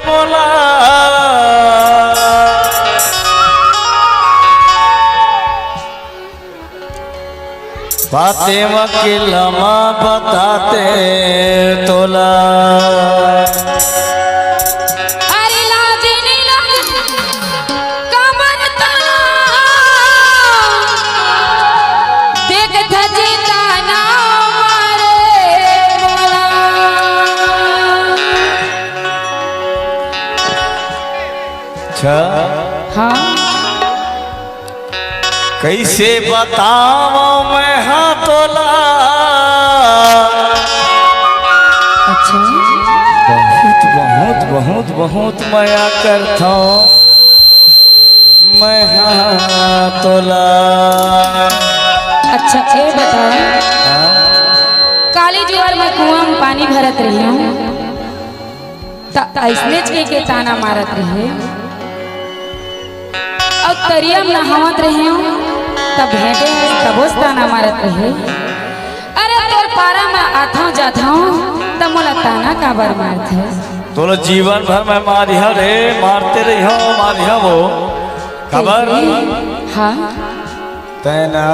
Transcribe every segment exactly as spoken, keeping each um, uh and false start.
मोला। बातें म के लमा बताते तोला। अरे लाजे नहीं लाजे, कमर तना। देख धजे ताना मारे मोला। अच्छा। हाँ। कइसे बतावं मैं हा तोला। अच्छा। बहुत, बहुत, बहुत, बहुत मया करथंव मैं हा तोला। अच्छा, ये बताओ, हाँ? काली जुआर में कुआं में पानी भरत रही हूँ, त अइसनेच के, के ताना मारत रहे। अउ तरिया म नहावत रहे हूँ, त भेंटे तबोच ताना मारत रहे। अरे तोर पारा म आथंव जाथंव, त मोला ताना काबर मारथे? तोला जीवन भर मैं मारिहा रे, मारते रहिहा, मारिहा वो। काबर? हाँ। तैं ना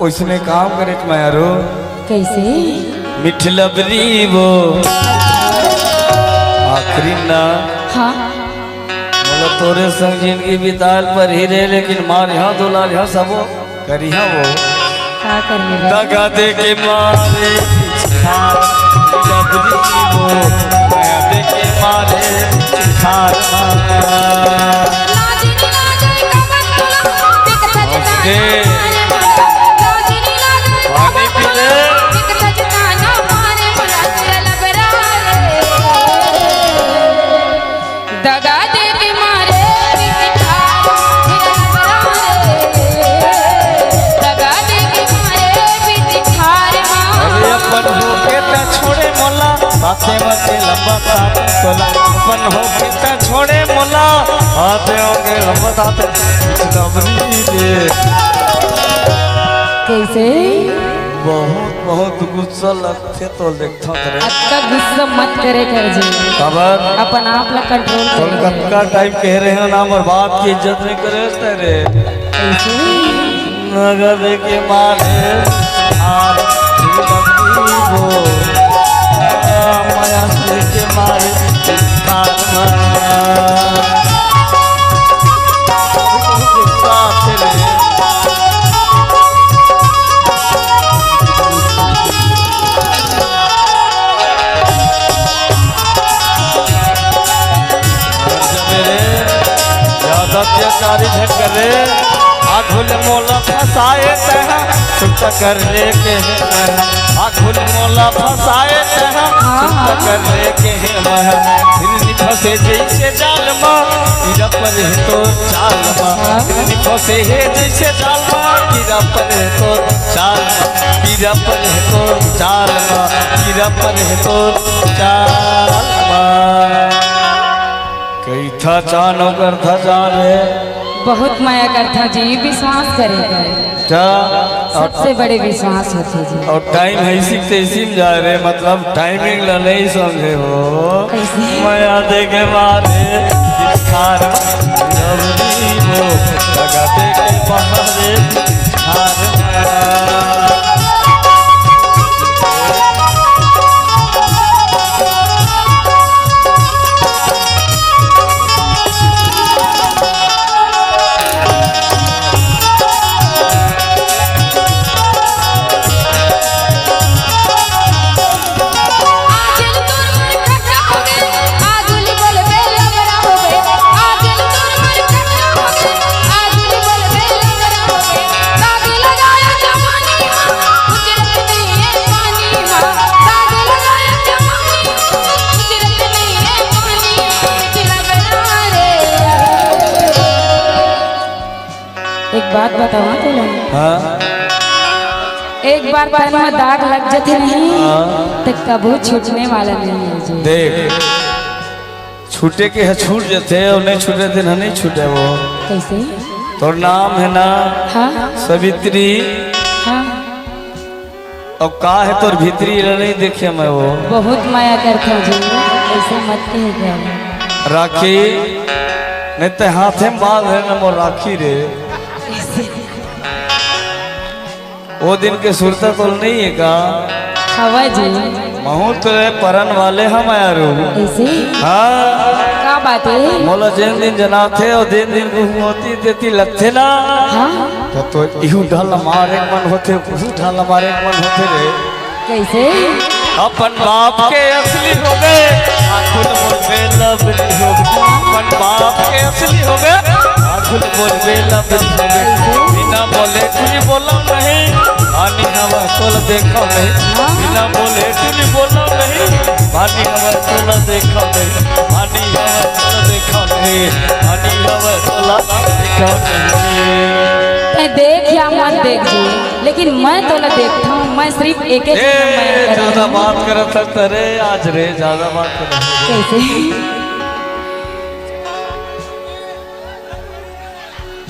ओइसने काम करे के मारो। कइसे? मिठ लबरी वो आखिरी ना। हाँ। मोला तोरे संग जिंदगी बिताल पर ही रहे, लेकिन मारिहा दुलारिहा सबो करिहा वो। का करिहा? दगा दे के मारे पिछाड़, लबरी वो दगा दे के मारे पिछाड़। पानी पी ले। दगा दे के मारे पिछाड़, दगा दे के मारे पिछाड़। अरे अपन होके त छोड़े मोला, बातें बातें लंबा साथ तोला। अपन होके त छोड़े मोला, बातें होके लंबा साथ दबरी दे। कइसे? बहुत, बहुत गुस्सा लगथे तो देखथव तोरे। अतका गुस्सा मत करे कर जी। काबर? अपन आप ला control करे कर। कतका time कहे रहे हंव ना, मोर बाप के इज्जत नहीं करे तेरे। कइसे? नगद के मारे हार लगती वो, मया के मारे हार। अत्याचारी झन करे, आघुल मोला फंसाए तैं, सुनता कर ले के हे मैं। आघुल मोला फंसाए तैं, सुनता कर ले के हे मैं। हिरनी फंसे जइसे जाल मा, कीरा परे हे तोर चाल मा। हिरनी फंसे हे जइसे जाल मा, कीरा परे हे तोर चाल मा। कीरा परे हे तोर चाल मा, कीरा परे हे तोर चाल मा। कइथा चान ओकर था चान हे। बहुत मया करथा जी, विश्वास करे कर। अच्छा, सबसे बड़े विश्वास होथे जी। अउ time हे इसी ते इसी में जाए रे, मतलब timing ला नहीं समझे हो। कइसे? मया दे के मारे, कीरा परे हे तोर चाल मा, लवली वो, दगा दे के मारे, एक बात बतावं तोला। हाँ। एक बार तन में दाग लग जाथे नहीं, हाँ। त कभू छूटने वाला नहीं हे जी। देख, छूटे के हे छूट जाथे अउ नहीं छूटे दिन हे नहीं छूटे वो। कइसे? तोर नाम हे ना, हाँ। सावित्री। हाँ। अउ का हे तोर भीतरी, एला नहीं देखे मैं वो। बहुत मया करथंव जी, अइसे मत कहे कर। राखी, नहीं ते हाथे में बांध है ना मोर राखी रे। वो दिन के सुरता तोल नहीं है का? हवा जी। महूं तो रे परन वाले हम यारू। ऐसे? हाँ। का बात है? मोला जेन दिन जनाथे और जेन दिन गुहमोती देती लगथे ना। हाँ। तो, तो इहू ढाल मारे मन होथे, उहू ढाल मारे मन होथे रे। कैसे? अपन बाप के असली होबे, आखुल बोलबे लबरी होबे। अपन बाप के असली होबे, आखुल बोलबे लबरी होबे। बिना बोले कुछ बोला नहीं, आनी हवा तोल देखा नहीं। बिना बोले कुछ बोला नहीं, आनी हवा तोल देखा नहीं। आनी हवा तोल देखा नहीं, आनी हवा तोल देखा नहीं। तै देख या मत देख जी, लेकिन मैं तोला देखता हूँ, मैं सिर्फ एक एक ए, ज्यादा बात करत हस रे, आज रे, ज्यादा बात करत हस। कैसे?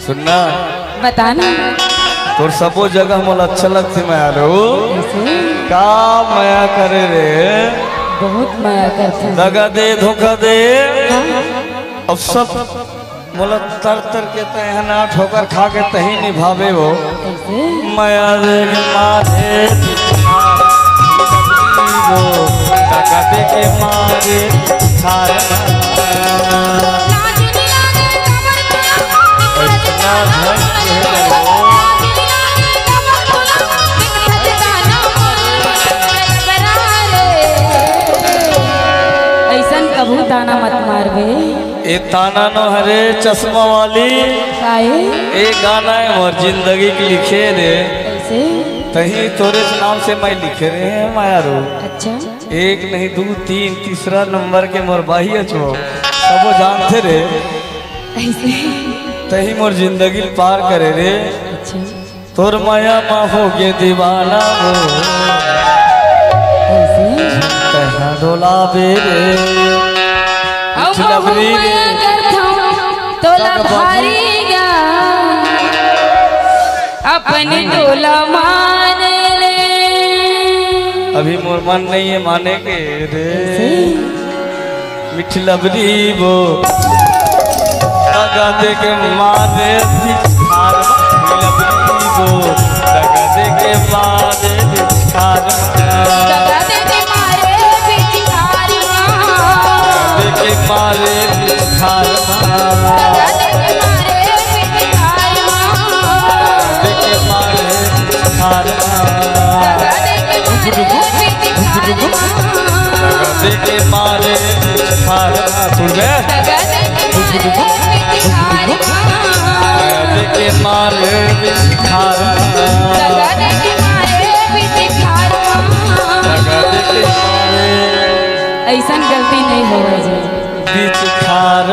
सुनना। बताना। तोर सबो जगह मोला अच्छा लगथे, मैं आरो। कैसे? का मया करे रे? बहुत मया करथे। दगा दे, धोखा दे। हाँ। अब सब मोला तर तर के तैं ह ना ठोकर खा के तहीं निभावे वो। कैसे? मया दे के मारे वो, टका दे के मारे खार। इतना धन है वो। ऐसन कभू ताना मत मारबे। ए ताना नो हरे चश्मा वाली। काहे? ए गाना है मोर जिंदगी के लिखे रे। कैसे? तही तोरे नाम से मैं लिखे रे हैं माया रो। अच्छा। एक नहीं, दू, तीन, तीसरा नंबर के मोर बाही अचो। सबो जानथे रे। ऐसे? तही मोर जिंदगी ल पार करे रे। अच्छा। तोर माया मा होगे दीवाना वो। कैसे? तैं ह डोलाबे रे। अब मिठी लबरी रे। मया करथौं, तोला भारी गा। अपने टोला माने ले। अभी मोर मन नहीं है माने के रे। कैसे? मिठी लबरी वो। दगा दे के मारे भिखार, लबरी वो। दगा दे के मारे भिखार। दगा दे के मारे भिखार। दगा दे के मारे भिखार। दगा दे के मारे भिखार। दगा दे के मारे भिखार। दगा दे के मारे भिखार। दगा दे के मारे भिखार। सुन बे। दगा दे के मारे भिखार। दगा दे के मारे भिखार। दगा दे के मारे भिखार। दगा दे के मारे। ऐसन गलती नहीं होवे जी। भिखार।